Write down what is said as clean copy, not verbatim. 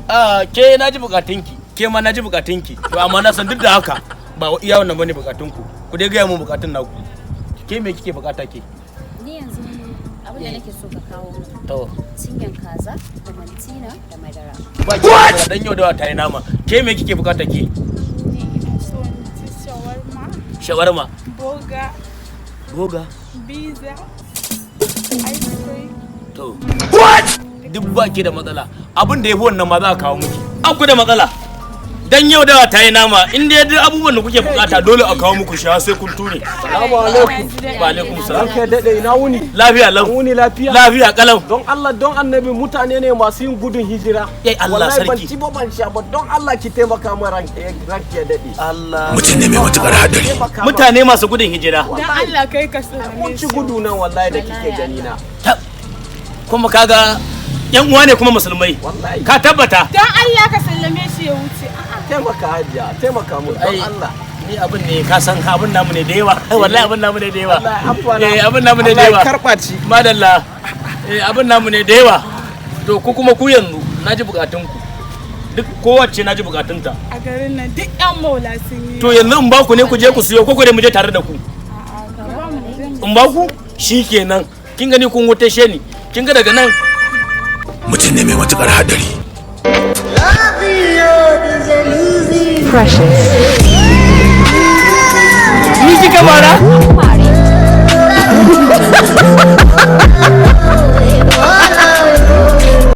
A ke, na ji bukatunki, ke ma na ji bukatunki. To amma na san duk da haka ba iya wannan bane bukatunku. Ku dai gaya mun bukatun naku. Ke, me kike bukata ke? Ni yanzu abin da nake so ka kawo min, To. cinyan kaza da Maltina da madara. Ba ki dan yau da ta yi nama. Ke, me kike bukata ke? Ni ina so in ci shawarma, Shawarma, burger, burger, pizza, ice cream. To. What? Duk ba ki da matsala. Abin da yafi wannan ma za a kawo miki. An ku da matsala. Dan yau dawa ta yi nama, in dai duk abubuwan da kuke bukata dole a kawo muku shi har sai kun ture. Salamu alaikum. Wa alaikum salam. Ranka ya daɗe, ina wuni? Lafiya lau. Wuni lafiya? Lafiya kalau. Don Allah, don Annabi, mutane ne masu yin gudun hijira. Yai Allah. Wallahi ban Sarki. ci ba, ban sha ba. Don Allah ki taimaka min, ranki ya daɗe. Allah. Mutum ne mai matukar hadari. Taimaka min. Mutane masu gudun hijira. Dan Allah kai ka sallame Mun ci shi. gudu nan wallahi da kike gani na. Kuma kaga yan uwa ne kuma musulmai. Wallahi. Ka tabbata. Dan Allah ka sallame shi ya wuce. A'a. Taimaka hajiya, taimaka mun don Ai, Allah. ni abin ne ka san abin namu ne da yawa. Wallahi abin namu ne da yawa. Wallahi afwana. Eh, abin namu ne da Allah ya yawa. karɓa ci. Madalla. Eh, abin namu ne da yawa. To ku kuma, ku yanzu naji bukatun ku. Duk kowace naji bukatunta. A garin nan duk yan maula sun yi. To yanzu in ba ku ne ku je ku siyo, ko ku dai mu je tare da ku? A'a, ka ba mu je mu. In ba ku shikenan. Kin gani, kun wuce ni. Kin ga daga nan. Mutum ne mai matukar hadari. Precious. Ni kika bara?